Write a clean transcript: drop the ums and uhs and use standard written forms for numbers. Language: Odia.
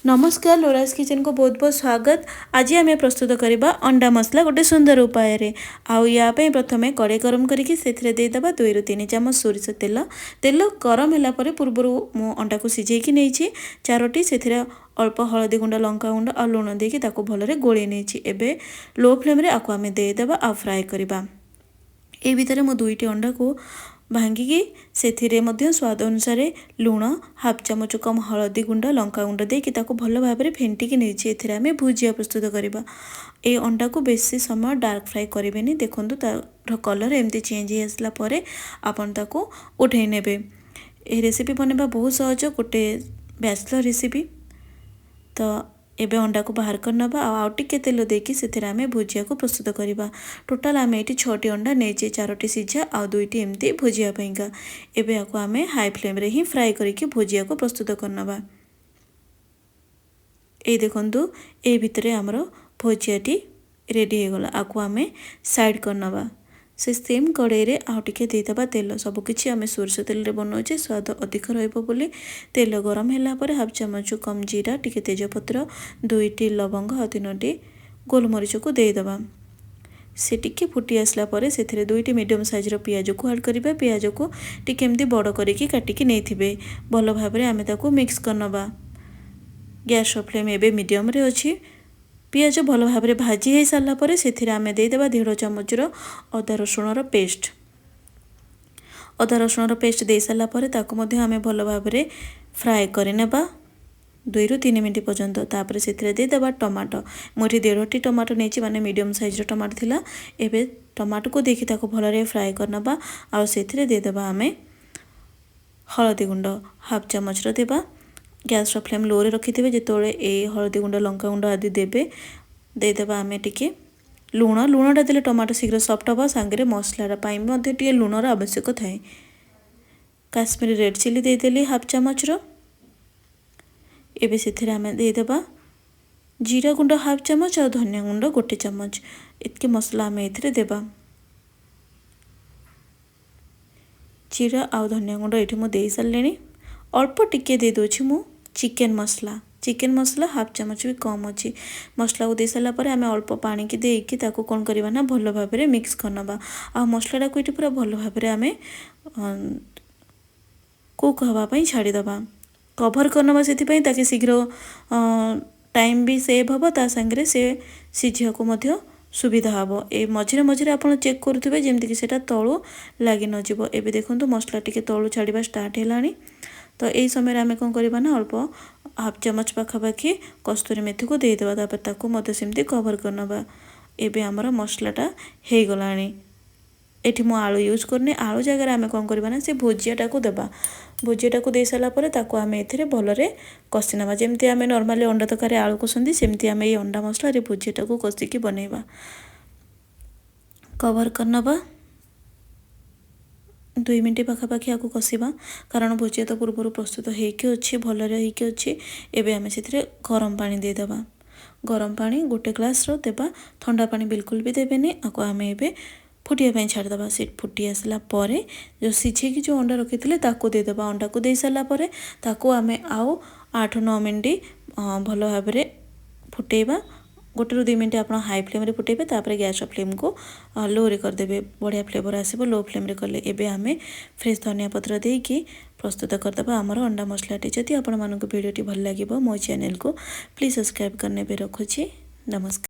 ନମସ୍କାର, ଲୋରାସ୍ କିଚେନ୍କୁ ବହୁତ ବହୁତ ସ୍ୱାଗତ। ଆଜି ଆମେ ପ୍ରସ୍ତୁତ କରିବା ଅଣ୍ଡା ମସଲା ଗୋଟେ ସୁନ୍ଦର ଉପାୟରେ। ଆଉ ୟା ପାଇଁ ପ୍ରଥମେ କଡ଼େଇ ଗରମ କରିକି ସେଥିରେ ଦେଇଦେବା 2ରୁ 3 ଚାମଚ ସୋରିଷ ତେଲ। ତେଲ ଗରମ ହେଲା ପରେ ପୂର୍ବରୁ ମୁଁ ଅଣ୍ଡାକୁ ସିଝେଇକି ନେଇଛି ଚାରୋଟି। ସେଥିରେ ଅଳ୍ପ ହଳଦୀ ଗୁଣ୍ଡ, ଲଙ୍କା ଗୁଣ୍ଡ ଆଉ ଲୁଣ ଦେଇକି ତାକୁ ଭଲରେ ଗୋଳେଇ ନେଇଛି। ଏବେ ଲୋ ଫ୍ଲେମ୍ରେ ଆକୁ ଆମେ ଦେଇଦେବା ଆଉ ଫ୍ରାଏ କରିବା। ଏଇ ଭିତରେ ମୁଁ ଦୁଇଟି ଅଣ୍ଡାକୁ ଭାଙ୍ଗିକି ସେଥିରେ ମଧ୍ୟ ସ୍ୱାଦ ଅନୁସାରେ ଲୁଣ, ହାଫ୍ ଚାମଚ କମ୍ ହଳଦୀ ଗୁଣ୍ଡ, ଲଙ୍କା ଗୁଣ୍ଡ ଦେଇକି ତାକୁ ଭଲ ଭାବରେ ଫେଣ୍ଟିକି ନେଇଛି। ଏଥିରେ ଆମେ ଭୁଜିଆ ପ୍ରସ୍ତୁତ କରିବା। ଏଇ ଅଣ୍ଡାକୁ ବେଶୀ ସମୟ ଡାର୍କ ଫ୍ରାଏ କରିବେନି। ଦେଖନ୍ତୁ, ତାର କଲର୍ ଏମିତି ଚେଞ୍ଜ ହେଇ ଆସିଲା ପରେ ଆପଣ ତାକୁ ଉଠେଇ ନେବେ। ଏହି ରେସିପି ବନେଇବା ବହୁତ ସହଜ, ଗୋଟେ ବ୍ୟାଚଲର୍ ରେସିପି। ତ ଏବେ ଅଣ୍ଡାକୁ ବାହାର କରିନେବା ଆଉ ଆଉ ଟିକେ ତେଲ ଦେଇକି ସେଥିରେ ଆମେ ଭୁଜିଆକୁ ପ୍ରସ୍ତୁତ କରିବା। ଟୋଟାଲ୍ ଆମେ ଏଇଠି ଛଅଟି ଅଣ୍ଡା ନେଇଛେ, ଚାରୋଟି ସିଝା ଆଉ ଦୁଇଟି ଏମିତି ଭୁଜିଆ ପାଇଁକା। ଏବେ ୟାକୁ ଆମେ ହାଇ ଫ୍ଲେମ୍ରେ ହିଁ ଫ୍ରାଏ କରିକି ଭୁଜିଆକୁ ପ୍ରସ୍ତୁତ କରିନେବା। ଏଇ ଦେଖନ୍ତୁ, ଏଇ ଭିତରେ ଆମର ଭୁଜିଆଟି ରେଡ଼ି ହେଇଗଲା। ଆକୁ ଆମେ ସାଇଡ଼୍ କରିନେବା। ସେ ସେମ୍ କଡ଼େଇରେ ଆଉ ଟିକେ ଦେଇଦେବା ତେଲ। ସବୁକିଛି ଆମେ ସୋରିଷ ତେଲରେ ବନାଉଛେ, ସ୍ୱାଦ ଅଧିକ ରହିବ ବୋଲି। ତେଲ ଗରମ ହେଲା ପରେ ହାଫ୍ ଚାମଚ କମ୍ ଜିରା, ଟିକେ ତେଜପତ୍ର, ଦୁଇଟି ଲବଙ୍ଗ ଆଉ ତିନୋଟି ଗୋଲମରିଚକୁ ଦେଇଦେବା। ସେ ଟିକେ ଫୁଟି ଆସିଲା ପରେ ସେଥିରେ ଦୁଇଟି ମିଡ଼ିୟମ୍ ସାଇଜ୍ର ପିଆଜକୁ ଆଡ଼୍ କରିବା। ପିଆଜକୁ ଟିକେ ଏମିତି ବଡ଼ କରିକି କାଟିକି ନେଇଥିବେ। ଭଲ ଭାବରେ ଆମେ ତାକୁ ମିକ୍ସ କରିନେବା। ଗ୍ୟାସ୍ର ଫ୍ଲେମ୍ ଏବେ ମିଡ଼ିୟମ୍ରେ ଅଛି। ପିଆଜ ଭଲ ଭାବରେ ଭାଜି ହେଇସାରିଲା ପରେ ସେଥିରେ ଆମେ ଦେଇଦେବା ଦେଢ଼ ଚାମଚର ଅଦା ରସୁଣର ପେଷ୍ଟ। ଅଦା ରସୁଣର ପେଷ୍ଟ ଦେଇସାରିଲା ପରେ ତାକୁ ମଧ୍ୟ ଆମେ ଭଲ ଭାବରେ ଫ୍ରାଏ କରିନେବା 2ରୁ 3 ମିନିଟ୍ ପର୍ଯ୍ୟନ୍ତ। ତାପରେ ସେଥିରେ ଦେଇଦେବା ଟମାଟୋ। ମୁଁ ଏଠି ଦେଢ଼ଟି ଟମାଟୋ ନେଇଛି, ମାନେ ମିଡ଼ିୟମ୍ ସାଇଜ୍ର ଟମାଟୋ ଥିଲା। ଏବେ ଟମାଟୋକୁ ଦେଇକି ତାକୁ ଭଲରେ ଫ୍ରାଏ କରିନେବା ଆଉ ସେଥିରେ ଦେଇଦେବା ଆମେ ହଳଦୀ ଗୁଣ୍ଡ ହାଫ୍ ଚାମଚର ଦେବା। ଗ୍ୟାସ୍ର ଫ୍ଲେମ୍ ଲୋରେ ରଖିଥିବେ ଯେତେବେଳେ ଏଇ ହଳଦୀ ଗୁଣ୍ଡ, ଲଙ୍କା ଗୁଣ୍ଡ ଆଦି ଦେବେ। ଦେଇଦେବା ଆମେ ଟିକେ ଲୁଣ। ଲୁଣଟା ଦେଲେ ଟମାଟୋ ଶୀଘ୍ର ସଫ୍ଟ ହେବ, ସାଙ୍ଗରେ ମସଲାଟା ପାଇଁ ମଧ୍ୟ ଟିକେ ଲୁଣର ଆବଶ୍ୟକ ଥାଏ। କାଶ୍ମୀରୀ ରେଡ଼୍ ଚିଲି ଦେଇଦେଲି ହାଫ୍ ଚାମଚର। ଏବେ ସେଥିରେ ଆମେ ଦେଇଦେବା ଜିରା ଗୁଣ୍ଡ ହାଫ୍ ଚାମଚ ଆଉ ଧନିଆ ଗୁଣ୍ଡ ଗୋଟେ ଚାମଚ। ଏତିକି ମସଲା ଆମେ ଏଥିରେ ଦେବା। ଜିରା ଆଉ ଧନିଆ ଗୁଣ୍ଡ ଏଇଠି ମୁଁ ଦେଇସାରିଲିଣି। ଅଳ୍ପ ଟିକେ ଦେଇଦେଉଛି ମୁଁ ଚିକେନ୍ ମସଲା। ଚିକେନ୍ ମସଲା ହାଫ୍ ଚାମଚ ବି କମ୍ ଅଛି। ମସଲାକୁ ଦେଇସାରିଲା ପରେ ଆମେ ଅଳ୍ପ ପାଣିକି ଦେଇକି ତାକୁ କ'ଣ କରିବା ନା ଭଲ ଭାବରେ ମିକ୍ସ କରିନେବା। ଆଉ ମସଲାଟାକୁ ଏଇଠି ପୁରା ଭଲ ଭାବରେ ଆମେ କୁକ୍ ହେବା ପାଇଁ ଛାଡ଼ିଦେବା। କଭର୍ କରିନେବା ସେଥିପାଇଁ ତାକି ଶୀଘ୍ର ଟାଇମ୍ ବି ସେଭ୍ ହେବ, ତା ସାଙ୍ଗରେ ସେ ସିଝିବାକୁ ମଧ୍ୟ ସୁବିଧା ହେବ। ଏ ମଝିରେ ମଝିରେ ଆପଣ ଚେକ୍ କରୁଥିବେ, ଯେମିତିକି ସେଇଟା ତଳୁ ଲାଗି ନଯିବ। ଏବେ ଦେଖନ୍ତୁ, ମସଲା ଟିକେ ତଳୁ ଛାଡ଼ିବା ଷ୍ଟାର୍ଟ ହେଲାଣି। ତ ଏଇ ସମୟରେ ଆମେ କ'ଣ କରିବା ନା ଅଳ୍ପ ହାଫ୍ ଚାମଚ ପାଖାପାଖି କସ୍ତୁରୀ ମେଥିକୁ ଦେଇଦେବା। ତାପରେ ତାକୁ ମଧ୍ୟ ସେମିତି କଭର୍ କରିନେବା। ଏବେ ଆମର ମସଲାଟା ହେଇଗଲାଣି। ଏଠି ମୁଁ ଆଳୁ ୟୁଜ୍ କରୁନି। ଆଳୁ ଜାଗାରେ ଆମେ କ'ଣ କରିବା ନା ସେ ଭୁଜିଆଟାକୁ ଦେବା। ଭୁଜିଆଟାକୁ ଦେଇ ସାରିଲା ପରେ ତାକୁ ଆମେ ଏଥିରେ ଭଲରେ କଷି ନେବା। ଯେମିତି ଆମେ ନର୍ମାଲି ଅଣ୍ଡା ତରକାରୀ ଆଳୁ କଷନ୍ତି, ସେମିତି ଆମେ ଏଇ ଅଣ୍ଡା ମସଲାରେ ଭୁଜିଆଟାକୁ କଷିକି ବନେଇବା। କଭର୍ କରିନେବା। 2 ମିନିଟ୍ ପାଖାପାଖି ଆକୁ କଷିବା, କାରଣ ଭୁଜିଆ ତ ପୂର୍ବରୁ ପ୍ରସ୍ତୁତ ହେଇକି ଅଛି, ଭଲରେ ହେଇକି ଅଛି। ଏବେ ଆମେ ସେଥିରେ ଗରମ ପାଣି ଦେଇଦେବା। ଗରମ ପାଣି ଗୋଟେ ଗ୍ଲାସ୍ର ଦେବା, ଥଣ୍ଡା ପାଣି ବିଲକୁଲ ବି ଦେବେନି। ଆକୁ ଆମେ ଏବେ ଫୁଟିବା ପାଇଁ ଛାଡ଼ିଦେବା। ସେ ଫୁଟି ଆସିଲା ପରେ ଯେଉଁ ସିଝେଇକି ଯେଉଁ ଅଣ୍ଡା ରଖିଥିଲେ ତାକୁ ଦେଇଦେବା। ଅଣ୍ଡାକୁ ଦେଇ ସାରିଲା ପରେ ତାକୁ ଆମେ ଆଉ 8-9 ମିନିଟ୍ ଭଲ ଭାବରେ ଫୁଟେଇବା। 1ରୁ 2 ମିନିଟ୍ ଆପଣ ହାଇ ଫ୍ଲେମ୍ରେ ଫୁଟେଇବେ, ତାପରେ ଗ୍ୟାସ୍ର ଫ୍ଲେମ୍କୁ ଲୋରେ କରିଦେବେ। ବଢ଼ିଆ ଫ୍ଲେଭର୍ ଆସିବ ଲୋ ଫ୍ଲେମ୍ରେ କଲେ। ଏବେ ଆମେ ଫ୍ରେଶ୍ ଧନିଆ ପତ୍ର ଦେଇକି ପ୍ରସ୍ତୁତ କରିଦେବା ଆମର ଅଣ୍ଡା ମସଲାଟି। ଯଦି ଆପଣମାନଙ୍କୁ ଭିଡ଼ିଓଟି ଭଲ ଲାଗିବ, ମୋ ଚ୍ୟାନେଲକୁ ପ୍ଲିଜ୍ ସବସ୍କ୍ରାଇବ୍ କରିନେବେ। ରଖୁଛି, ନମସ୍କାର।